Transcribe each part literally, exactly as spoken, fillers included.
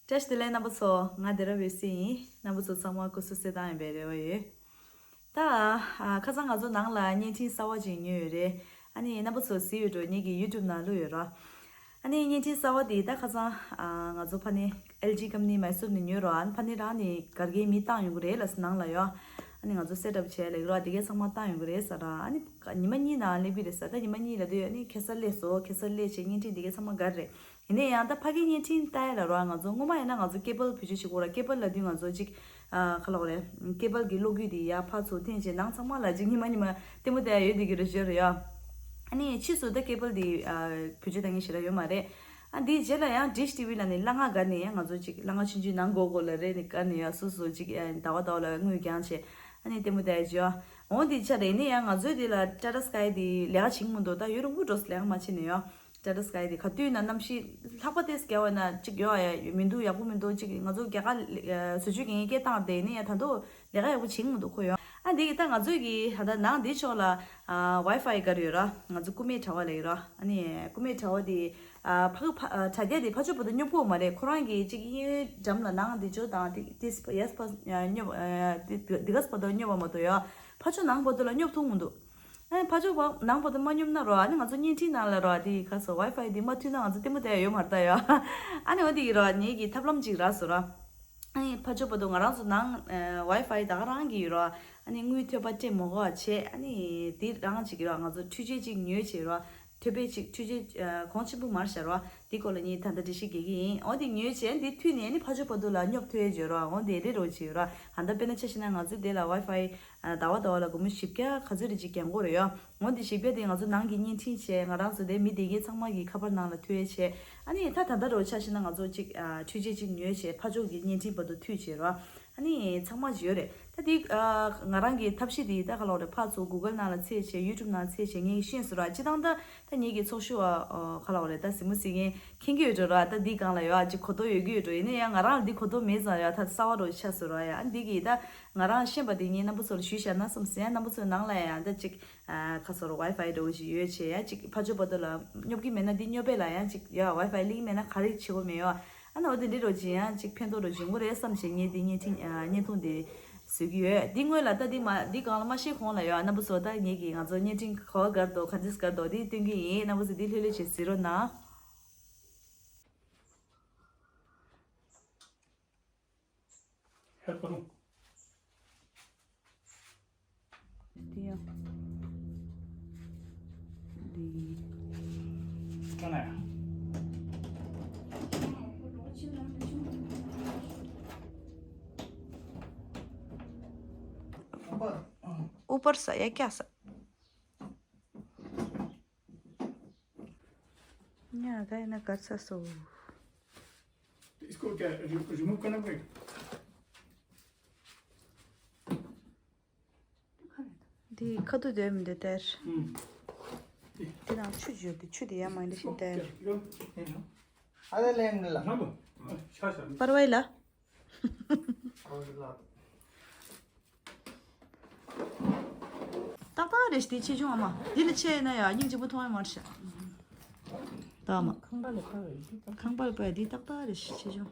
བཀྲ་ཤིས་བདེ་ལེགས་རྣམ་པ་ཚོ། ང་བདེ་རབ་འོད་ཟེར་ཡིན། རྣམ་པ་ཚོ་ཚང་མ་སྐུ་གཟུགས་གསལ་ཐང་ཡིན་པའི་རེ་བ་ཡོད། ད་ཨ་ཁ་སང་ང་ཚོ་ནང་ལ་བརྙན་འཕྲིན་གསར་བ་ཅིག་ཉོས་ཡོད་རེད། ཨ་ནི་རྣམ་པ་ཚོ་གཟིགས་ཡོད་འགྲོ། ངེད་ཀྱི་ཡུ་ཊུབ་ནང་བླུགས་ཡོད་ར། ཨ་ནི་བརྙན་འཕྲིན་གསར་བ་དེ་ད་ཁ་སང་ཨ་ང་ཚོ་ཕ་ནི་ཨེལ་ཇི་ཀམ་ནི་མའི་སུར་ནས་ཉོས་ར། ཨ་ནི་ཕ་ནི་རང་ནས་གར་མཁན་མི་བཏང་ཡོང་གི་རེད་ལ་ནང་ལ་ཡོད། ཨ་ནི་ང་ཚོ་སེ་ཊབ་བྱས་ལ་ཡོད་ར། དེ་གས་ཚང་མ་བཏང་ཡོང་གི་རེད་ཟེར་ར། ཨ་ནི་ཉི་མ་གཉིས་ནང་སླེབས་ཀྱི་རེད་ཟེར། ད་ཉི་མ་གཉིས་ལ་དུས་ཨ་ནི་ཁ་སང་སླེབས་སོང་། ཁ་སང་སླེབས་བྱས་བརྙན་འཕྲིན་དེ་གས་ཚང་མ་ག་རེ་རེད། ཡིན་ན་ཡང་ད་ཕ་གིའི་བརྙན་འཕྲིན་ལྟ་ཡ་ལ་རོ། ང་ཚོ་སྔོན་མ་ཡིན་ན་ང་ཚོ་ཀེ་བལ་བེད་སྤྱོད་བྱེད་དགོས་ར། ཀེ་བལ་ལབ་དུས་ང་ཚོ་ཅིག་ཨ་ག་ལབ་དགོས་རེད། ཀེ་བལ་གྱི་གློག་སྐུད་དེ་ཡར་ཕར་ཚུར་འཐེན་བྱས་ནང་ཚང་མ་ལ་ཅིག་ཉི་མ་ཉི་མ་ལྟད་མོ་བལྟ་ཡ་ཡོད་བསྡད་ཀྱི་རེད་ཟེར་རེད་ཡ། ཨ་ནི་ཕྱིས་སུ་ད་ཀེ་བལ་དེ་ཨ་བེད་སྤྱོད་བཏང་མཁན་ཞེ་དྲག་ཡོད་མ་རེད། ཨ་འདིའི་རྗེས་ལ་ཡང་ཌིཤ་ཊི་ཝི་ལབ་ནས་སླ་ང་སྒར་ནས་ཡང་ང་ཚོ་ཅིག་སླ་ང་ཆུང་ཆུང་ནང་སྒོ་སྒོ་ལ་རེད་ནས་སྒར་ནས་ཡང་སོ་སོ་ཅིག་ཨ་ཟླ་བ་ཟླ་བ་ལ་དངུལ་བརྒྱངས་བྱས་ཨ་ནི་ལྟད་མོ་བལྟ་ཡ་བྱས་ཡ། འོ་འདི་ཆ་རེད། ཡིན་ན་ཡང་ང་ཚོའི་འདི་ལ་ཊ་ཊ་སི་ཀའི་དེ་ལས་ཀ་བྱེད་ཀྱི་མི་འདུག་ད་ཡོད་རུང་པོ་འགྲོ་སི་ལས་ཀ་མ་བྱེད་ནས་ཡ། ཊ་ཊ་སི་ཀའི་དེ་ག་དུས་ན་གནམ་གཤིས་ལྷགས་པ་ཏོག་ཙམ་རྒྱག་པ་ན་ཅིག་ཡོང་ཡ་མི་འདུག་ཡག་པོ་མི་འདུག་ཅིག་ང་ཚོ་རྒྱ་གར་ཨ་བཟོ་བཅོས་ཀྱི་སྐད་བཏང་བསྡད། ཡིན་ན་ཡང་ད་དུང་ལས་ཀ་ཡག་པོ་བྱེད་ཀྱི་མི་འདུག་ཁོ་ཡོང་། ཨ་འདི་གི་ད་ང་ཚོའི་གི་ད་ལྟ་ནང་འདི་ཕྱོགས་ལ་ཨ་ཝའི་ཕའི་སྒར་ཡོད་ར། ང་ཚོ་ཀུ་མེ་དྲ་བ་ལ་ཡོད་ར། ཨ་ནི་ཀུ་མེ་དྲ་བ་དེ་ཨ་ཕ་ཕ་ཨ་དྲ་རྒྱ་དེ་ཕར་ཕྱོགས་བར་དུ་སྙོབ་ཀྱི་ཡོད་མ་རེད། ཁོ་རང་གི་ཅིག་གཡས་འགྲམ་ལ་ནང་འདི་ཕྱོགས་དང་དེ་དེ་ཡས་ཕར་སྙོབ་ཨ་དེ་དེ་ག་བར་དུ་སྙོབ་པ་མ་གཏོགས་ཡ་ཕར་ཕྱོགས་ནང་བར་དུ་ལ་སྙོབ་ཐུབ་མི་འདུག་ཨ་ནི་ཕར་ཕྱོགས་བ་ནང་བར་དུ་མ་སྙོབ་ན་རོ། ཨ་ནི་ང་ཚོ་བརྙན་འཕྲིན་ནང་ལ་རོ། ཨ་དེ་ག་སོ་ཝའི་ཕའི་དེ་མ་མཐུད་ན་ང་ཚོ་ལྟད་མོ་བལྟ་ཡ་ཡོད་མ་རེད་ད་ཡ། ཨ་ནི་འོ་དེ་གི་རོ་ངེད་ཀྱི་ཐབས་ལམ་ཅིག་རག་སོང་ར། ཨ་ནི་ཕར་ཕྱོགས་བར་དུ་ང་རང་ཚོ་ནང་ཨ་ཝའི་ཕའི་ད་ག་རང་གི་ཡོད་རོ། ཨ་ནི་དངུལ་ཐོལ་པ་སྤྲད་མ་དགོས་པ་བྱས། ཨ་ནི་དེ་རང་ཅིག་གི་རོ་ང་ཚོ་འཕྲུལ་ཆས་ཅིག་ཉོས་བྱས་རོ། ཐོལ་པའི་ཅིག་འཕྲུལ་ཆས་ཨ་གོང་ཆེན་པོ་མར་ཤར་བ་འདི་སྐོར་ལ་ངས་ད་ལྟ་འགྲེལ་བཤད་རྒྱག་གི་ཡིན། འོ་འདི་ཉོས་བྱས་འདི་མཐུད་ནས་ནི་ཕར་ཕྱོགས་བར་དུ་ལ་སྙོབ་ཐུབ་ཡས་བརྗོད་རོགས། འོ་འདི་རེད་རོགས་བྱེད་རོགས། ད་ལྟ་དཔེར་ན་ཆ་བཞག་ན་ང་ཚོའི་འདི་ལ་ཝའི་ཕའི་ཨ་ཟླ་བ་ཟླ་བ་ལ་སྒོར་མོ་བཞི་བརྒྱ་ག་ཚོད་རེད་ཅིག་རྒྱག་དགོས་རེད་ཡ། འོ་འདི་བཞི་བརྒྱ་དེ་ང་ཚོ་ནང་གི་བརྙན་འཕྲིན་བྱས། ང་རང་ཚོ་དེ་མི་བསྡད་མཁན་ཚང་མ་གི་ཁ་པར་ནང་ལ་ཐུག་ཡས་བྱས། ཨ་ནི་ད་ད་ལྟ་རོགས་ཆ་བཞག་ན་ང་ཚོ་ཅིག་ཨ་འཕྲུལ་ཆས་ཅིག་ཉོས་བྱས་ཕར་ཕྱོགས་ཀྱི་བརྙན་འཕྲིན་བར་དུ་མཐུད་བྱས་རོགས། ཨ་ནི་ཚང་མ་ཅིག་ཡོད་རེད། ད་དེ་ཨ་ང་རང་གི་ཐབས་ཤེས་དེ་ད་ག་ལབ་རེད། ཕར་ཚུར་གུ་གལ་ནང་ལ་བཙལ་བྱས་ཡུ་ཊུབ་ནང་བཙལ་བྱས་ངས་ཤེས་སོང་ར། སྤྱིར་བཏང་ད་ད་ངེད་ཀྱི་ཚོགས་ཞུགས་པ་ཨ་ག་ལབ་རེད། ད་གཟིགས་མོ་གཟིགས་མཁན་མཁྱེན་གྱི་ཡོད་འགྲོ་ར། ད་འདི་སྒང་ལ་ཡོད་ཨ་ཅིག་གོ་རྟོགས་ཡོད་ཀྱི་ཡོད་འགྲོ། ཡིན་ན་ཡང་ང་རང་ལ་འདི་གོ་རྟོགས་མེད་ཙང་ཡ་ད་གསར་པ་རུ་ཆགས་སོང་ར་ཡ། ཨ་འདི་གི་ད་ང་རང་ཤེས་པ་དེ་ངས་རྣམ་པ་ཚོ་ལ་ཞུས་བཞག་ན་བསམ་སོང་ཡ། རྣམ་པ་ཚོའི་ནང་ལ་ཡང་ད་ཅིག་ཨ་ཁ་སོ་ར་ཝའི་ཕའི་འདྲ་བོ་ཞིག་ཡོད་བྱས་ཡ། ཅིག་ཕར་ཕྱོགས་བར་དུ་ལ་སྙོབ་ཀྱི་མེད་ན་འདི་སྙོབ་པས་ལ་ཡང་ཅིག་ཡ་ཝའི་ཕའི་ལིང་མེད་ན་ག་རེ་བྱེད་དགོས་མེད་ཡོད་ཨ། ཨ་ན་འོ་དེ་འདྲ་རོ་ཅིག་ཡང་ཅིག་ཕན་ཐོགས་རོ་ཅིག་ཡོང་གི་རེད་བསམ་བྱས་ངས་འདི་བརྙན་འཕྲིན་ཨ་བརྙན་ཐུང་འདི་བཟོ་གི་ཡོད། འདི་སྔོན་ལ་ད་འདི་མ་འདི་སྒང་ལ་མ་ཤེས་གོང་ལ་ཡོད་ཨ། རྣམ་པ་ཚོ་ད་ངེད་ཀྱི་ང་ཚོ་བརྙན་འཕྲིན་ག་བ་སྒར་འདུག་ག་འདྲས་སྒར་འདུག་འདི་སྟོན་གྱི་ཡིན། རྣམ་པ་ཚོ་འདི་ལྷོད་ལྷོད་བྱས་གཟིགས་རོགས་གནང་། ཧེ་པ་རུང་། འདི་ཡང་། འདི། ཀ་ན་ཡ། ऊपर सा या क्या सा? ཉ་ག་ཡིན་ན་གར་ས་སོ། इसको क्या रिमूव करना पड़ेगा? འདི་ཁ་ཐུག་དེ་མི་འདུག་སྟེར། ཧུམ། དེ་ནང་ཆུ་བརྗོད་དེ་ཆུ་དེ་ཡར་མ་འདྲ་ཞིག་སྟེར། ཨ་ད་ལེན་ལ། པར་ཝའི་ལ། ཏག་ཏག་རེད་ཤག་དེ་ཆེ་ཆུང་ཨ་མ། འདི་ལ་ཆེ་ན་ཡང་སྙིང་རྗེ་པོ་མཐོང་ཡ་མ་རེད་ཤག་ད་ཨ་མ། ཁང་པ་ལ་ཕབ་ཡ་འདི་ཏག་ཏག་ཁང་པ་ལ་ཕབ་ཡ་འདི་ཏག་ཏག་རེད་ཤག་ཆེ་ཆུང་།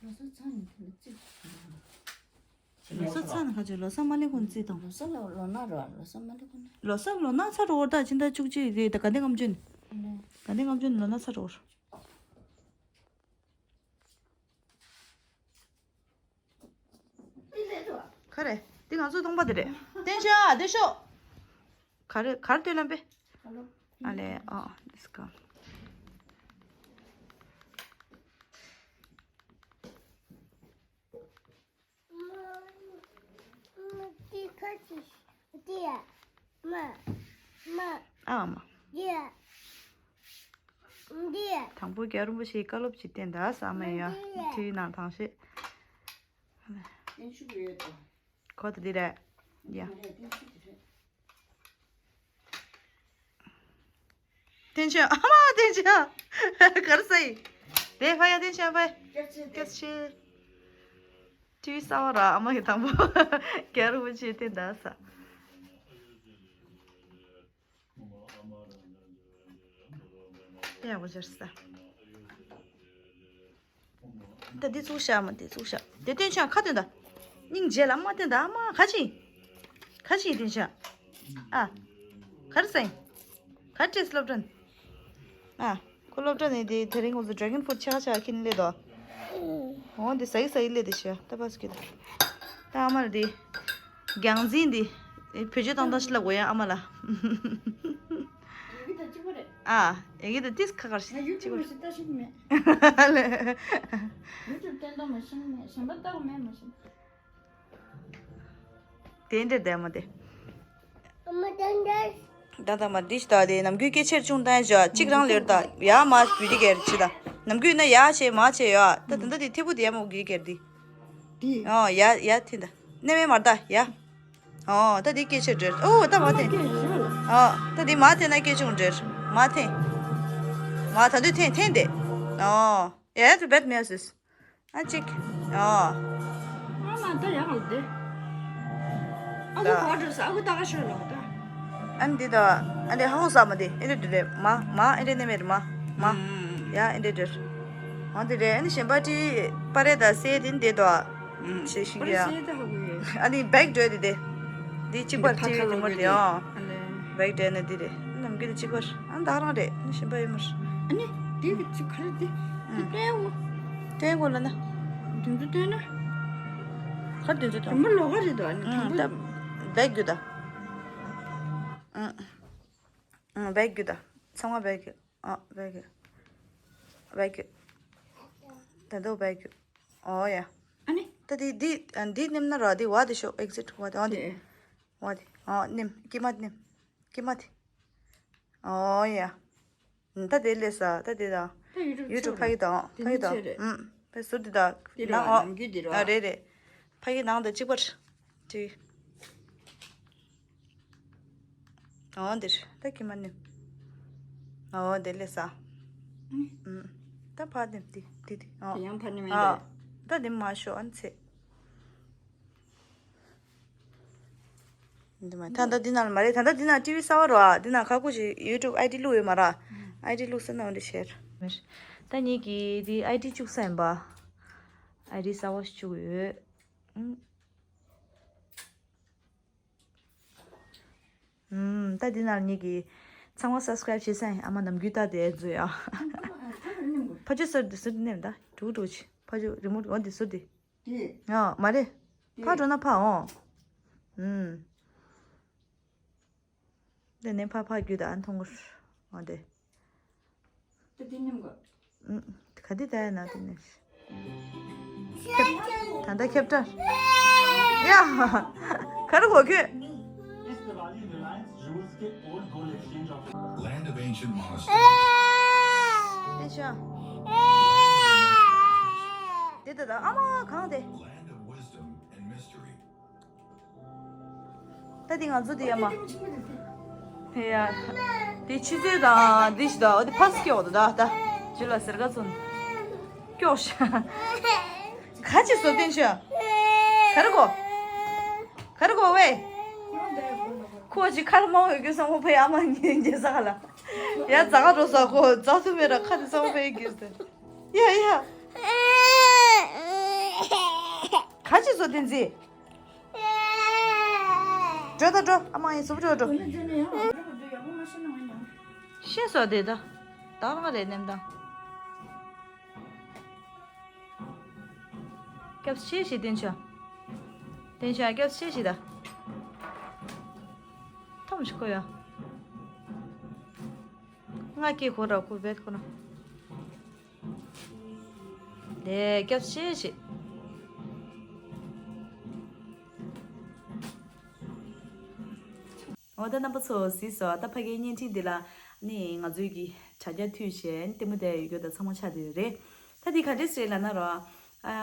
ལོ་གསར་ཚང་ནས་ལོ་གཅིག་ལོ་གསར་ཚང་ནས་ཁ་ཆེ་ལོ་གསར་མ་ལེན་གོང་རྩིས་དང་། ལོ་གསར་ལ་ལོ་ན་རོ་ལོ་གསར་མ་ལེན་གོང་ནས། ལོ་གསར་ལོ་ན་ཚར་འགྲོ་བར་ད་ཕྱི་ཟླ་བཅུ་གཅིག་རེད་ད། དགའ་ལྡན་ལྔ་བཅུ་ནས། དགའ་ལྡན་ལྔ་བཅུ་ནས་ལོ་ན་ཚར་འགྲོ་བར། ག་རེ། འདི་ང་ཚོའི་སྟོང་པ་འདི་རེད། བསྟན་ཤོག་ཨ་བསྟན་ཤོག་ག་རེ་ག་རེ་སྟོན་ལམ་པས། ཨ་ལེ་ཨ་let's go། ཨ་མ། དང་པོ་རྒྱལ་བ་རིན་པོ་ཆེའི་བཀའ་སློབ་ཅིག་བསྟན་ད་ཟ་མ་ཡ། ཊི་ཝི་ནང་ཐང་ཤེས། གོ་ད་འདི་རེད། ཡ། བསྟན་ཆོས་ཨ་མ་བསྟན་ཆོས་གར་སའི་དེ་ཕ་ཡ་བསྟན་ཆོས་ཕ་ཡ། སྐྱབས་ཆེ། ཊི་ཝི་གསར་པ་ར་ཨ་མ་གི་དང་པོ་རྒྱལ་བ་རིན་པོ་ཆེ་བསྟན་ད་ས། ཡག་པོ་སྦྱར་ས། ད་འདི་ཚུགས་ཤག་མ་འདི་ཚུགས་ཤག་དེ་སྟོན་ཤག་ཁ་སྟོན་ད། སྙིང་རྗེ་ལ་མ་སྟོན་ད་མ་ཁ་ཅིག་ཁ་ཅིག་སྟོན་ཤག་ཨ། ག་རེ་ཟེར། ག་རེ་སློབ་གྲྭ་ནས། ཨ། ཁོ་སློབ་གྲྭ་ནས་དེ་དེ་རིང་ཁོང་ཚོ་ཌེ་གོན་ཕུ་ཊི་ཆག་ཆག་ཁྱེར་ནས་སླེབས་དོ། འོ་འདི་ཟ་གི་ཟ་གི་སླེབས་དེ་ཤི་ད་པ་སུ་ཁྱེར་ད། ད་ཨ་མ་རེད་དེ། རྒྱང་འཛིན་འདི། བེད་སྤྱོད་བཏང་སྟངས་ཤིག་ལབ་དགོས་ཡ་ཨ་མ་ལ། ཡི་གེ་དང་གཅིག་པ་རེད། ཨ། ཡི་གེ་དང་ཏིས་ཁ་ཁར་ང་ཡུ་གཅིག་ཊུབ་པ་མ་རེད། ཤེས་ལྟ་ཤེས་ཀྱི་མེད། ཨ་ལེ། ཡུ་ཊུབ་བསྟན་སྟངས་མ་ཤེས་ཀྱི་མེད། གཞན་པ་ལྟ་དགོས་མེད་མ་ཤེས། དེ་འདྲ་བསྡད་མ་དེ། ཨ་མ་དེ་འདྲ། ད་ད་མ་འདི་ཞིག་ད་དེ་ནམ་རྒྱུན་སྐད་ཆེར་ཆུང་བཏང་ཡ་ཅིག་རང་ལེར་ད་ཡ་མ་བུ་དེ་གེར་ཅི་ད། ནམ་རྒྱུན་ན་ཡ་བྱེད་མ་བྱེད་ཡ་ད་ད་ད་དེ་ཐེ་བུ་དེ་ཡ་མ་བུ་དེ་གེར་དེ། དེ། ཨོ་ཡ་ཡ་དེ་ད། ནེ་མེ་མར་ད་ཡ། ཨོ་ད་དེ་སྐད་ཆེར་འདྲེར་ཨོ་ད་མ་ཐེ། ཨོ་ད་དེ་མ་ཐེ་ན་སྐད་ཆུང་འདྲེར་མ་ཐེ། མ་ད་དུས་ཐེ་ཐེ་དེ། ཨོ་ཡ་ཡ་ཐུ་བེད་མེ་སུས། ཨ་ཅིག་ཨ། ཨ་མ་ད་ཡག་ལ་དེ། ཨ་ཁུ་ག་འགྲོ་ས་ཨ་ཁུ་ད་ག་ཤོད་ལོག་ད། ཨ་འདི་ད། ཨ་འདི་ཧ་གོ་ས་མ་དེ་ཨེ་འདྲ་འདྲ་རེད་མ་མ་ཨེ་འདྲ་ནི་མེད་མ་མ། ཡ་ཨེ་འདྲ་འདྲ། ཨ་འདི་རེད་ཨ་ནི་གཞན་པ་ཏི་པ་རེད་ད་སེ་དེ་འདི་ད། ཤེས་ཤིང་ཡ། ཨ་ནི་བེག་འགྲོ་དེ་དེ། འདི་གཅིག་པར་ཅིག་ཡོད་དེ་མ་རེད་ཨ། བེག་འདྲ་ནི་འདི་རེད། ནམ་རྒྱུན་དུ་གཅིག་པར་ཨ་ད་རང་རེད་ནི་གཞན་པ་ཡོད་མ་རེད། ཨ་ནི་དེ་གི་ཚིག་ག་རེ་དེ་དེ་ཨུ། སྤྲད་འོ། སྤྲད་འོ་ལ་ན། དེ་ཚོ་སྤྲད་ན། ག་དེ་ཚོ་དང་། དེ་མོ་ལོག་ག་རེད་དོ་ཨ་ནི་ཨུ་དང་པོ། ད་བེག་རྒྱུ་ད། ཨུ་ཨུ་བེག་རྒྱུ་ད། ཚང་མ་བེག་རྒྱུ། ཨ་བེག་རྒྱུ། བེག་རྒྱུ། ད་དོ་བེག་རྒྱུ། ཨོ་ཡ། ཨ་ནི། ད་དེ་འདི་འདི་ནེམ་ན་ར་དེ་བ་དེ་ཤོག་ཨེག་ཟིཊ་བ་དེ་ཨོ་དེ། དེ། བ་དེ་ཨོ་ནེམ་ཀྱི་མ་ནེམ། ཀྱི་མ་དེ། ཨོ་ཡ། ད་དེ་ལས་ས་ད་དེ་དང་། ད་ཡུ་ཊུབ་ཡུ་ཊུབ་ཕ་གི་དང་ཕ་གི་དང་། ཨུམ། ཕ་ཟུར་དེ་དང་ནང་ཨོ། ཨ་རེད་རེད། ཕ་གི་ནང་དང་གཅིག་པར། ཅིག་ཨོ་འདིར་ད་ཀྱི་མ་ནེམ། ཨོ་དེ་ལས་ས། ཨུམ། ད་ཕ་ནེམ་དེ་དེ་དེ་ཨོ། དེ་ཡང་ཕ་ནེམ་ཨ། ད་དེ་མ་ཤོ་ཨན་ཚེ། འདི་མ་ད་ལྟ་འདི་ནང་ལ་མ་རེད། ད་ལྟ་འདི་ནང་ཊི་ཝི་གསར་པ་རོ་ཨ། འདི་ནང་ཁ་ཁུ་ཞིག་ཡུ་ཊུབ་ཨའི་ཌི་བླུགས་ཡོད་མ་ར། ཨའི་ཌི་བླུགས་ས་ན་འོ་འདི་ཤེར། ད་ངེད་ཀྱི་འདི་ཨའི་ཌི་བཅུག་ས་ཡིན་པ། ཨའི་ཌི་གསར་པ་ཞིག་བཅུག་ཡོད། ཨུམ། ཨུམ། ད་འདི་ནང་ངེད་ཀྱི་ཚང་མ་སབ་སི་ཀ་རེབ་བྱེད་ས་ཡིན། ཨ་མ་ནམ་རྒྱུན་ད་དེ་ཛུ་ཡ། ཕ་ཆུ་ཟུར་འདི་ཟུར་འདི་ནེམ་ད་དྲུག་དྲུག་ཆི་ཕ་ཆུ་རི་མོ་འོ་འདི་ཟུར་འདི། དེ། ཡ་མ་རེད། དེ། ཕར་འགྲོ་ན་ཕར་འོང་། ཨུམ། དེ་ནས་ཕར་ཕར་རྒྱུད་ད་ཨ་མཐོང་གོ། འོ་དེ། དེ་དེ་ནེམ་གོ། ཨུམ། ག་དེ་ད་ཡ་ན་དེ་ནས། ད་ལྟ་ཁྱབ་བསྒྲགས། ཡ། ག་རེ་གོ་ཁྱོད། Land of ancient monasteries. ཨེ་ཤ། དེ་ད་ད་ཨ་མ་གང་དེ། Land of wisdom and mystery. ད་དེ་ང་ཚོ་དེ་ཡ་མ། ཧེ་ཡ། དེ་ཆུ་ཚོད་དང་དེ་ཞིག་དང་འོ་དེ་ཕ་སི་སྐྱོག་དང་ད་ད་ཇི་ལ་ཟེར་ག་ཚོན། སྐྱོག་ཤ། ག་ཅི་བཟོ་བསྟན་ཤོག་ག་རེ་གོ་ག་རེ་གོ་ཝེ། ཁོ་ཅི་ཁར་མང་ཡོད་རྒྱུ་སང་ཁོ་ཕའི་ཨ་མ་ཉེ་ཉེ་ས་ལ། ཡ་ཛ་ག་འགྲོ་ས་ཁོ་ཛ་ཐུ་མེ་ར་ཁ་དེ་སང་ཕའི་གིར་ཟེར། ཡ་ཡ། ག་ཅི་བཟོ་བསྟན་ཟི། འགྲོ་ད་འགྲོ་ཨ་མ་ཡིན་སུབ་འགྲོ་འགྲོ། ཤེས་སོ་དེ་ད། ད་རང་རེད་ནེམ་ད། སྐྱབས་ཤེས་ཤིག་བསྟན་ཆོག་བསྟན་ཆོག་སྐྱབས་ཤེས་ཤིག་ད། ཐོམ་ཤི་ཁོ་ཡ། ང་སྐྱེ་ཁོ་ར་ཁོ་བེད་ཁོ་ན། དེ་སྐྱབས་ཤེས་ཤིག་འོ་ད་རྣམ་པ་ཚོ་གཟིགས་སོ། ད་ཕ་གིའི་བརྙན་འཕྲིན་འདི་ལ་ནི་ང་ཚོའི་གི་དྲ་རྒྱ་མཐུད་བྱས་ལྟད་མོ་བལྟས་ཡོད་རྒྱུ་ད་ཚང་མ་ཆགས་བསྡད་ཡོད་རེད། ད་འདི་ག་འདྲས་རེད་ལབ་ན་རོ། ཨ།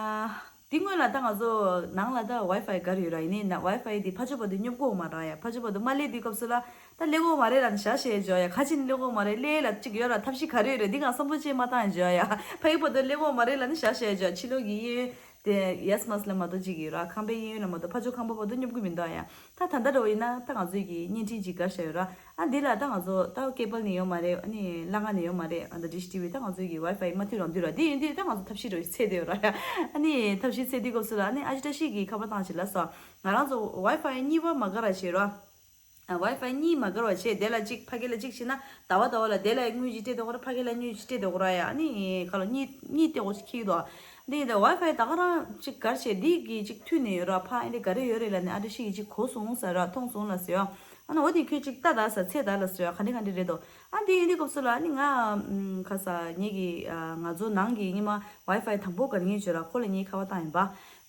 འདི་སྔོན་ལ་ད་ང་ཚོ་ནང་ལ་ད་ཝའི་ཕའི་སྒར་ཡོད་ར། ཡིན་ནའི་ན་ཝའི་ཕའི་འདི་ཕ་ཇོ་བ་འདི་སྙོབ་གོ་མ་ར་ཡ། ཕ་ཇོ་བ་འདི་མ་སླེབས་དུས་སྐབས་སུ་ལ་ད་སླེབས་གོ་མ་རེད་ལབ་ནས་བཞག་བཞག་བྱས་ཡ། ག་ཅི་ནས་སླེབས་གོ་མ་རེད། སླེབས་ལ་ཅིག་ཡོད་ར། ཐབས་ཤེས་ག་རེ་ཡོད་རེད། འདི་ག་བསམ་བློ་ཅིག་མ་བཏང་བྱས་ཡ། ཕ་གི་བར་དུ་སླེབས་གོ་མ་རེད་ལབ་ནས་བཞག་བཞག་བྱས། ཕྱི་ལོགས་ཀྱི་གཡས་ དེ་ཡས་མས་ལ་མ་གཏོགས་ཅིག་ཡོད་ར། ཁང་པའི་གཡས་གཡོན་ལ་མ་གཏོགས་ཕར་ཕྱོགས་ཁང་པ་བར་དུ་སྙོབ་གི་མི་འདུག་ཡ། ད་ད་ལྟ་འདྲ་བོ་ཡིན་ན་ད་ང་ཚོའི་གི་བརྙན་འཕྲིན་ཅིག་བསྒར་བཞག་ཡོད་ར། ཨ་འདི་ལ་ད་ང་ཚོ་ད་ཀེ་བལ་ནས་ཡོང་མ་རེད། ཨ་ནི་ལྷ་ཁང་ནས་ཡོང་མ་རེད། ཨ་ད་ཌིཤ་ཊི་ཝི་ད་ང་ཚོའི་གི་ཝའི་ཕའི་མ་མཐུད་རང་མཐུད་ར། འདི་ཡིན་དུས་ད་ང་ཚོ་ཐབས་ཤེས་འདྲ་བོ་ཞིག་འཚོལ་བསྡད་ཡོད་ར་ཡ། ཨ་ནི་ཐབས་ཤེས་འཚོལ་དུས་སྐབས་སུ་ལ་ཨ་ནི་ཨ་ཅེ་བཀྲ་ཤིས་ཀྱིས་ཁ་པར་བཏང་བྱས་ལ་སོ། ང་རང་ཚོ་ཝའི་ཕའི་གཉིས་པ་མ་བསྒར་ར་བྱས་ར། ཝའི་ཕའི་གཉིས་མ་བསྒར་བ་བྱས། དེ་ལ་གཅིག་ཕ་གི་ལ་གཅིག་བྱས་ན་ཟླ་བ་ཟླ་བ་ལ་དེ་ལ་དངུལ་གཅིག་སྤྲད་དེ་འོ་ར། ཕ་གི་ལ་དངུལ་གཅིག་སྤྲད་དེ་འོ་ར་ཡ། ཨ་ནི་ཁ་ལོ་གཉིས་གཉིས་སྤྲད་འོ་ཞིག་ཁྱེར་གྱི་འདུག་འདི་ཡིན་ད་ཝའི་ཕའི་ད་ག་རང་གཅིག་བསྒར་བྱས་འདི་གི་གཅིག་མཐུད་ནས་ཡོད་ར། ཕ་ཨ་འདི་ག་རེ་ཡོད་རེད་ལབ་ནས་ཨ་འདྲ་ཞིག་གི་གཅིག་གོ་སོང་ཟེར་ར། མཐོང་སོང་ལ་ཟེར་ཡ། ཨ་ནི་འོ་དེ་ཁྱོད་གཅིག་ལྟ་ད་ཟེར། འཚོལ་ད་ལ་ཟེར་ཡ། ག་འདྲ་ག་འདྲ་རེད་དོ། ཨ་འདི་ཡིན་དུས་སྐབས་སུ་ལ་ཨ་ནི་ང་ཁ་ས་ངེད་ཀྱི་ང་ཚོ་ནང་གི་སྔོན་མ་ཝའི་ཕའི་དང་པོ་བསྒར་མཁན་བྱོས་ར། ཁོ་ལ་ངས་ཁ་པར་བཏང་ཡིན་པ།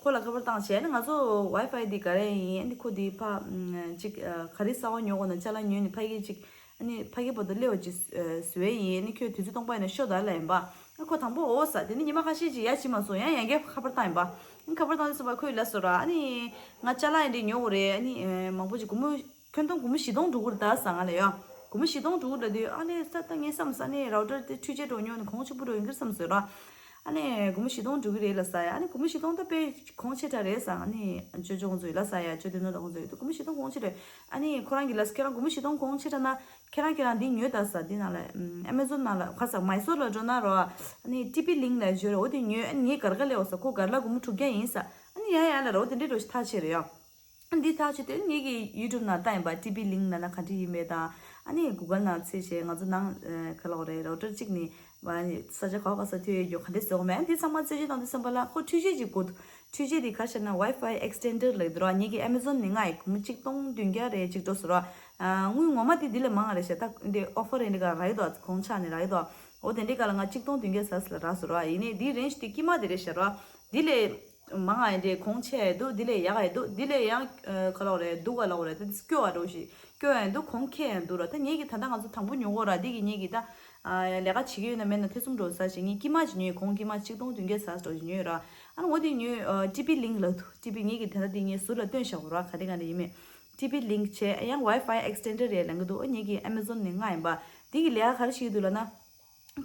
ཁོ་ལ་ཁ་པར་བཏང་བྱས་ཨ་ནི་ང་ཚོ་ཝའི་ཕའི་འདི་ག་རེ་ཡིན། ཨ་ནི་ཁོ་འདི་ཕ་ཅིག་ག་རེ་གསར་པ་ཉོ་དགོས་ན་ཅ་ལག་ཉོས་ནས་ཕ་གི་ཅིག་ཨ་ནི་ཕ་གི་བར་དུ་སླེབས་པ་ཅིག་བཟོས་ཡིན། ཨ་ནི་ཁྱོད་དུས་ཚོད་སྟོང་པ་ཡིན་ན་ཤོག་ད་ལབ་ཡིན་པ། ཨ་ཁོ་དང་པོ་འོ་ཟེར། དེ་ནི་ཉི་མ་ཁ་ཤས་ཅིག་ཡ་བྱེད་མ་སོང་། ཡང་ཡང་བསྐྱར་ཁ་པར་བཏང་ཡིན་པ། ཨ་ནི་ཁ་པར་བཏང་དུས་ཙམ་པ་ཁོས་ལབ་སོང་ར། ཨ་ནི་ང་ཅ་ལག་ཡིན་འདི་ཉོ་དགོས་རེད། ཨ་ནི་མང་པོ་ཅིག་སྒོར་མོ་ཁྱོན་བསྡོམས་སྒོར་མོ་བཞི་སྟོང་འགྲོ་གི་རེད་ད་ཟེར་ང་ལ་ཡ། སྒོར་མོ་བཞི་སྟོང་འགྲོ་གི་རེད་དུས་ཨ་ནི་ས་ད་ངས་བསམ་ས་ནི་རའུ་ཊར་དེ་འཕྲུལ་ཆས་འདྲ་བོ་ཉོས་ནས་གོང་ཆེན་པོ་འདྲ་བོ་ཡིན་གྱི་རེད་བསམ་སོང་ར། ཨ་ནི་སྒོར་མོ་བཞི་སྟོང་འགྲོ་གི་རེད་ལབ་ས་ཡ། ཨ་ནི་སྒོར་མོ་བཞི་སྟོང་ད་དཔེ་གོང་ཆེ་དྲགས་རེད་ཟེར། ཨ་ནི་ཅོ་ཅོ་ཁོང་ཚོ་ཡིས་ལབ་ས་ཡ། ཅོ་དེ་ནོ་ད་ཁོང་ཚོ་ཡིས་སྒོར་མོ་བཞི་སྟོང་གོང་ཆེ་དྲགས། ཨ་ནི་ཁོ་རང་གིས་ལབ་ས། ཁྱེད་རང་སྒོར་མོ་བཞི་སྟོང་གོང་ཆེ་དྲགས་ན་ཁྱེད་རང་ཁྱེད་རང་འདི་ཉོས་ད་ཟེར། འདི་ནང་ལ་ཨམ་ཨེ་མ་ཛོན་ནང་ལ་ག་ས་མའི་སོར་ལ་འགྲོ་ན་རོ། ཨ་ནི་ཊི་པི་ལིང་ལབ་ཡ་ཅིག་ཡོད་རེད། འོ་དེ་ཉོས། ཨ་ནི་ངས་སྒར་ག་ལས་འོ་ཟེར། ཁོ་སྒར་ལ་སྒོར་མོ་དྲུག་བརྒྱ་ཡིན་ཟེར། ཨ་ནི་ཡ་ཡ་ལབ་ར། འོ་དེ་འདྲའི་འདྲ་བོ་ཞིག་ཐག་ཆོད་རེད་ཡ། འདི་ཐག་ཆོད་དུས་ངེད་ཀྱིས་ཡུ་ཊུབ་ནང་བལྟས་ཡིན་པ། ཊི་པི་ལིང་ལབ་ན་ག་འདྲ་ཡིན་མེད་དང་། ཨ་ནི་གུ་གལ་ནང་བཙལ་བྱས་ང་ཚོ་ནང་ཨ་ག་ལབ་དགོས་རེད། རའུ་ཊར་གཅིག་ནས་ས་ཆ་ག་བ་ག་ས་མཐུད་ཡོད་རྒྱུ་ག་འདྲ་བཟོ་དགོས་མེད། ཨ་འདི་ཚང་མ་རྩད་གཅོད་གཏོང་དུས་ཙམ་པ་ལ་ཁོ་འཕྲུལ་ཆས་ཅིག་དགོས་འདུག་འཕྲུལ་ཆས་འདི་ག་རེ་ཟེར་ན་ཝའི་ཕའི་ཨེག་སི་ཊེན་ཌར་ལབ་ཀྱི་འདུག་ར། ངེད་ཀྱིས་ཨེ་མ་ཛོན་ནས་མངགས་ཡིན། སྒོར་མོ་གཅིག་སྟོང་བདུན་བརྒྱ་རེ་གཅིག་འགྲོ་སོང་ར། ཨ་དངུལ་ངོ་མ་དེ་འདི་ལས་མང་བ་རེད་ཤག་ད་འདི་ཨོ་ཕར་རེ་འདི་ག་རག་གི་འདུག་གོང་ཆག་ནས་རག་གི་འདུག་འོ་དེ་འདྲའི་སྐབས་ལ་ང་གཅིག་སྟོང་བདུན་བརྒྱ་ཟེར་ཟེར་ལ་རག་སོང་ར། ཡིན་ནའི་འདིའི་རེན་ཇི་དེ་དཀྱིལ་མ་དེ་རེད་ཤག་ར། འདི་ལས་མང་ང་ཡིན་དེ་གོང་ཆེ་ཡ་འདུག་འདི་ལས་ཡག་ཡ་འདུག་འདི་ལས་ཡང་ཨ་ག་ལབ་དགོས་རེད། སྡུག་ག་ལབ་དགོས་རེད། ད་སྐྱོ་བ་འདྲ་བོ་ཞིག་སྐྱོ་ཡ་འདུག་གོང་ཁེ་ཡ་འདུག་ར། ད་ངེད་ཀྱིས་ད་ལྟ་ང་ཚོ་དང་པོ་ཉོ་གོ་ར། འདི་གི་ངེད་ཀྱིས་ད་ཨ་ལས་ཀ་བྱེད་ཀྱི་ཡོད་ན་མེད་ན་ཐེ་ཚོམ་འདྲ་བོ་ཟ་བྱས་ངས་དཀྱིལ་མ་ཅིག་ཉོས། གོང་དཀྱིལ་མ་གཅིག་སྟོང་བདུན་བརྒྱ་ཟ་འདྲ་བོ་ཞིག་ཉོས་ར། ཨ་ནི་འོ་དེ་ཉོས། ཨ་ཊི་པི་ལིང་ལབ་འདུག་ཊི་པི་ངེད་ཀྱིས་ད་ལྟ་འདི་ངས་ཟུར་ལ་སྟོན་བཞག་གོ་ར། ག་འདྲ་ག་འདྲ་ཡིན་མེད། ཊི་པི་ལིང་བྱས། ཡང་ཝའི་ཕའི་ཨེག་སི་ཊེན་ཌར་རེད་ལབ་ཀྱི་འདུག་ཨ་ངེད་ཀྱིས་ཨེ་མ་ཛོན་ནས་མངགས་ཡིན་པ། འདི་གི་ལས་ཀ་ག་རེ་བྱེད་ཀྱི་འདུག་ལབ་ན།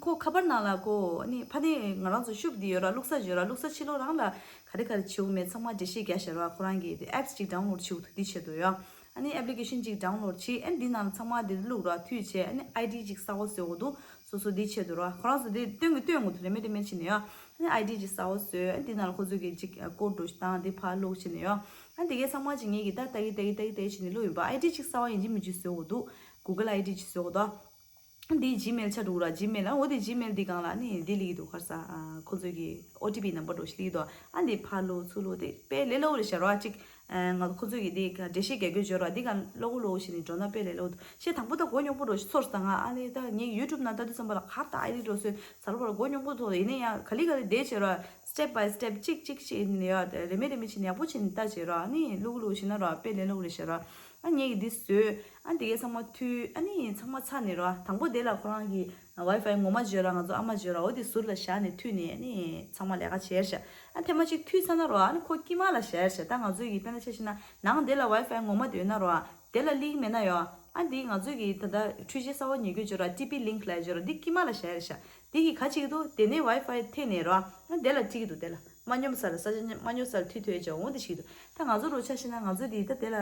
ཁོ་ཁ་པར་ནང་ལ་ཁོ་ཨ་ནི་ཕ་ནི་ང་རང་ཚོ་ཤོབ་འདི་ཡོད་ར། བླུགས་ས་ཅིག་ཡོད་ར། བླུགས་ས་ཕྱི་ལོགས་རང་ལ་ག་རེ་ག་རེ་བྱེད་དགོས་མེད་ཚང་མ་འགྲེལ་བཤད་རྒྱག་བཞག་ར། ཁོ་རང་གིས་དེ་ཨེབ་སི་ཅིག་ཌའུན་ལོཌ་བྱེད་དགོས་འདུག་འདི་ཆེད་དུ་ཡོད། ཨ་ནི་ཨེབ་ལི་ཀེ་ཤན་ཅིག་ཌའུན་ལོཌ་བྱེད། ཨ་ནི་འདི་ནང་ལ་ཚང་མ་འདི་བླུགས་ར། མཐུད་བྱས་ཨ་ནི་ཨའི་ཌི་ཅིག་གསར་པ་བཟོ་དགོས་འདུག་སོ་སོ་འདི་ཆེད་དུ་ར། ཁོ་རང་ཚོ་འདི་སྟོན་གི་སྟོན་དགོས་འདུག་རེ་མེད་རེ་མེད་བྱས་ནས་ཡོད། ཨ་ནི་ཨའི་ཌི་ཅིག་གསར་པ་བཟོས། ཨ་ནི་འདི་ནང་ལ་ཁོ་ཚོ་གིས་ཅིག་ཀོཌ་འདྲ་བོ་ཞིག་བཏང་། འདི་ཕར་བླུགས་བྱས་ནས་ཡོད། ཨ་ནི་འདི་གའི་ཚང་མ་ཅིག་ངེད་ཀྱིས་ད་ལྟ་གི་ལྟ་གི་ལྟ་གི་ལྟ་གི་བྱས་ནས་བླུགས་ཡིན་པ། ཨའི་ཌི་ཅིག་གསར་པ་ཡིན་གཅིག་མིན་གཅིག་བཟོ་དགོས་འདུག་གུ་གལ་ཨའི་ཌི་ཅིག་བཟོ་དགོས་འདུག་འདི་ཇི་མེལ་ཆགས་འགྲོ་གི་ར། ཇི་མེལ་ཨ་འོ་དེ་ཇི་མེལ་འདི་སྒང་ལ་ནི་འདི་སླེབས་ཀྱི་འདུག་ག་རེ་ཟེར། ཨ་ཁོ་ཚོའི་གི་ཨོ་ཊི་པི་ནམ་བར་འདྲ་བོ་ཞིག་སླེབས་ཀྱི་འདུག་ཨ་འདི་ཕར་བླུགས་ཚུར་བླུགས་དེ་དཔེ་ལས་སླ་པོ་རེད་ཤག་ར། ཅིག་ཨ་ང་ཁོ་ཚོའི་གི་འདི་ག་འགྲེལ་བཤད་རྒྱག་རྒྱུ་བྱོས་ར། འདི་སྒང་སླ་པོ་སླ་པོ་བྱས་ནས་འགྲོ་ན་དཔེ་ལས་སླ་པོ་འདུག་ཤེས། དང་པོ་ད་མགོ་རྙོག་པོ་འདྲ་བོ་ཞིག་ཚོར་སོང་ང་། ཨ་ནི་ད་ངས་ཡུ་ཊུབ་ནང་ལྟ་དུས་ཙམ་པ་ལ་ག་རེ་ད་ཨའི་ཌི་འདྲ་བོ་བཟོས་ཚར་བར་མགོ་རྙོག་པོ་ཐོག་ཡིན་ན་ཡང་ག་ལེ་ག་ལེ་བསྡད་བྱས་ར། སི་ཊེབ་བྷའི་སི་ཊེབ་ཅིག་ཅིག་ཅིག་ཡིན་ཡ། རེ་མེད་རེ་མེད་བྱས་ནས་ཡག་པོ་བྱས་ནས་ལྟ་བྱས་ར། ཨ་ནི་བླུགས་བླུགས་བྱས་ན་ར་དཔེ་ལས་སླ་པོ་རེད་ཤག་ར། ཨ་ངས་ཀྱིས་འདི་བཟོས། ཨ་འདི་གའི་ཚང་མ་མཐུད། ཨ་ནི་ཚང་མ་ཚར་ནས་ར། དང་པོ་དེ་ལ་ཁོ་རང་གི་ཝའི་ཕའི་ངོ་མ་བརྗོད་ར། ང་ཚོ་ཨ་མ་བརྗོད་ར། འོ་དེ་ཟུར་ལ་བཞག་ནས་མཐུད་ནས་ཨ་ནི་ཚང་མ་ལས་ཀ་བྱས་ཤག་ཨ་ཐེངས་མ་གཅིག་མཐུད་ཚར་ན་ར། ཨ་ནི་ཁོ་དཀྱིལ་མ་ལ་བཞག་ཤག་ད་ང་ཚོའི་གི་དཔེར་ན་ཆ་བཞག་ན་ནང་དེ་ལ་ཝའི་ཕའི་ངོ་མ་དེ་ཡོད་ན་ར། དེ་ལ་ལིང་མེད་ན་ཡོད། ཨ་འདི་ང་ཚོའི་གི་ད་ལྟ་འཕྲུལ་ཆས་གསར་པ་ཉོ་རྒྱུ་བརྗོད་ར། ཊི་པི་ལིང་ལབ་བརྗོད་ར། འདི་དཀྱིལ་མ་ལ་བཞག་ཡ་རེད་ཤག་འདི་གིས་ག་བྱེད་ཀྱི་འདུག་དེ་ནས་ཝའི་ཕའི་ཐད་ནས་ར། ཨ་དེ་ལ་འཁྲིད་ཀྱི་འདུག་དེ་ལ་མ་སྙོམས་ས་ལ་ས་ཆ་མ་སྙོམས་ས་ལ་མཐུད་ཐུབ་ཡ་ཅིག་འོང་། དེ་བྱེད་ཀྱི་འདུག་ད་ང་ཚོ་འདྲ་བོ་ཆ་བཞག་ན་ང་ཚོ་འདི་ད་དེ་ལ་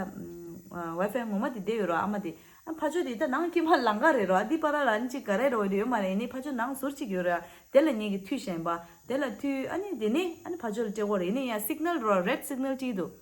ཝའི་ཕའི་ངོ་མ་དེ་བསྡད་ཡོད་ར། ཨ་མ་དེ་ཨ་ཕར་ཕྱོགས་དེ་ད་ནང་དཀྱིལ་མ་ལམ་ཁ་རེད་ར། འདི་བར་ལ་ཨ་ནི་ཅིག་ག་རེ་འདྲ་བོ་དེ་ཡོད་མ་རེད། ཡིན་ནའི་ཕར་ཕྱོགས་ནང་ཟུར་ཅིག་ཡོད་ར། དེ་ལ་ངེད་ཀྱིས་མཐུད་བཞག་ཡིན་པ། དེ་ལ་མཐུད། ཨ་ནི་དེ་ནས་ཨ་ནི་ཕར་ཕྱོགས་ལ་སྤྲད་ཀྱི་ཡོད་རེད། ཡིན་ན་ཡང་སིག་ནལ་ར། རེཌ་སིག་ནལ་སྤྲད་ཀྱི་འདུག་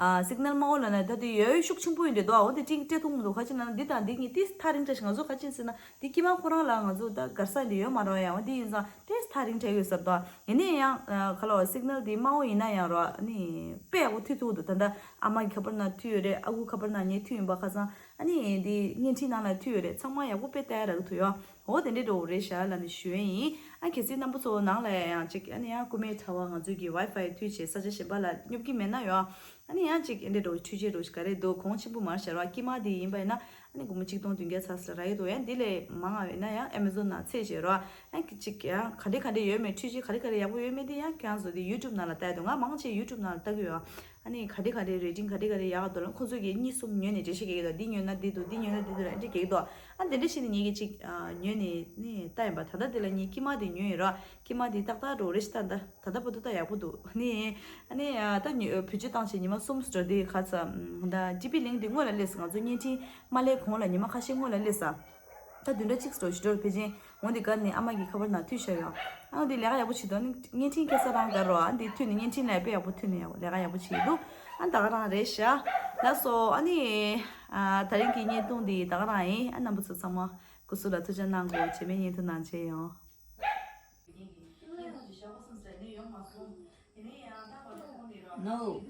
ཨ་སིག་ནལ་དམར་པོ་ལབ་ན་ད་དེ་ཡོད་ཤུགས་ཆེན་པོ་ཡིན་འདྲ་འདུག་འོ་དེ་ཅིག་སྤྲད་ཐུབ་མི་འདུག་ག་ཅི་ན་འདི་དང་འདི་གཉིས་ཏིས་ཐག་རིང་དྲགས་ཤག་ང་ཚོ་ག་ཅི་ཟེར་ན་འདི་དཀྱིལ་མ་ཁོ་རང་ལ་ང་ཚོ་ད་སྒར་ས་འདི་ཡོད་མ་རེད་ཡ། འོ་འདི་ཡིན་ཙང་ཏིས་ཐག་རིང་དྲགས་ཡོད་ཟེར་འདུག་ཡིན་ནའི་ཡང་ཨ་ག་ལབ་སིག་ནལ་འདི་དམར་པོ་ཡིན་ན་ཡང་ར་ནི་དཔེ་ཡག་པོ་མཐུད་ཐུབ་འདུག་ད་ལྟ་ཨ་མ་གི་ཁ་པར་ནང་མཐུད་ཡོད་རེད། ཨ་ཁུ་ཁ་པར་ནང་ངས་མཐུད་ཡིན་པ། ཁ་སང་ཨ་ནི་འདི་བརྙན་འཕྲིན་ནང་ལ་མཐུད་ཡོད་རེད། ཚང་མ་ཡག་པོ་དཔེ་ལྟ་ཡ་རག་གི་འདུག་ཡ། འོ་དེ་འདྲའི་འདྲ་བོ་རེད་ཤག་ལབ་ནས་ཞུ་ཡ་ཡིན། ཨ་གལ་སྲིད་རྣམ་པ་ཚོ་ནང་ལ་ཡང་ཅིག་ཨ་ནི་ཡང་རྐུན་མའི་དྲ་བ་ང་ཚོའི་གི་ཝའི་ཕའི་མཐུད་བྱས་ས་ཆ་གཞན་པ་ལ་སྙོབ་ཀྱི་མེད་ན་ཡང་། ཨ་ནི་ཡང་ཅིག་ཨེ་འདྲའི་འདྲ་བོ་འཕྲུལ་ཆས་འདྲ་བོ་ཞིག་ག་རེ་འདུག་གོང་ཆེན་པོ་མར་ཤར་བ་དཀྱིལ་མ་དེ་ཡིན་པ་ཡིན་ན་ཨ་ནི་སྒོར་མོ་གཅིག་སྟོང་བདུན་བརྒྱ་ཚར་ཙམ་རག་གི་འདུག་ཡང་འདི་ལས་མང་བ་ཡིན་ན་ཡང་ཨེ་མ་ཛོན་ནང་འཚོལ་བྱས་རོགས། ཨ་ཅིག་ཡང་ག་འདྲ་ག་འདྲ་ཡོད་མེད། འཕྲུལ་ཆས་ག་རེ་ག་རེ་ཡག་པོ་ཡོད་མེད་དེ་ཡང་ཁྱེད་རང་ཚོ་དེ་ཡུ་ཊུབ་ནང་ལ་ལྟ་ཡ་འདུག་ང་མང་ཆེ་ཡུ་ཊུབ་ནང་ལ་ལྟ་གི་ཡོད། ཨ་ནི་ག་རེ་ག་རེ་རེ་ཊིང་ག་རེ་ག་རེ་ཡག་འདུག་ལ། ཁོ་ཚོ་གིས་གཉིས་གསུམ་ཉོས་ནས་འགྲེལ་བཤད་རྒྱག་གི་འདུག་འདི་ཉོས་ན་འདི་འདུག་འདི་ཉོས་ན་འདི་འདུག་ལ་ཨ་འདྲ་རྒྱག་གི་འདུག་ཨ་འདི་འདྲ་བྱས་ནས་ངེད་ཀྱིས་ཅིག་ཨ་ཉོས་ནས་ནས་ལྟ་ཡིན་པ། ད་ལྟ་འདི་ལ་ངས་དཀྱིལ་མ་དེ་ཉོས་ཡིན་ར། དཀྱིལ་མ་དེ་ཏག་ཏག་འགྲོ་རེད་ཤི། ད་ད་ད་ལྟ་བར་དུ་ད་ཡག་པོ་འདུག་ནི་ཨ་ནི་ཨ་ད་ཉོ་བེད་སྤྱོད་བཏང་བྱས་ཉི་མ་གསུམ་འགྲོ་དེ་ག་ཚ་ད་ཊི་བི་ལིང་དེ་སྔོན་ལ་སླེབས་སོང་། ང་ཚོ་བརྙན་འཕྲིན་མ་སླེབས་གོང་ལ་ཉི་མ་ཁ་ཤས་སྔོན་ལ་སླེབས་སོང་། ད་བདུན་ཕྲག་གཅིག་འགྲོ་ཞུ་འགྲོ་ཕལ་ཆེར་འོང་དེ་ག་ནི་ཨ་མ་གི་ཁ་པར་ནང་མཐུད་བཞག་ཡོད། ཨ་འདི་ལས་ཀ་ཡག་པོ་བྱེད་འདུག་ཨ་ནི་བརྙན་འཕྲིན་ཁ་སང་རང་ག་རོ་ཨ་འདི་མཐུད་ནས་བརྙན་འཕྲིན་ལས་དཔེ་ཡག་པོ་མཐུད་ནས་ཡག་ལས་ཀ་ཡག་པོ་བྱེད་འདུག་ཨ་ད་ག་རང་རེད་ཤག་ལགས་སོ། ཨ་ནི་ཨ་ད་རིང་གི་བརྙན་ཐུང་འདི་ད་ག་རང་ཡིན། ཨ་རྣམ་པ་ཚོ་ཚང་མ་སྐུ་གཟུགས་ལ་ཐུགས་ཅག་གནང་དགོས། རྗེས་མའི་བརྙན་ཐུང་ནང་མཇལ་ཡོང་། No.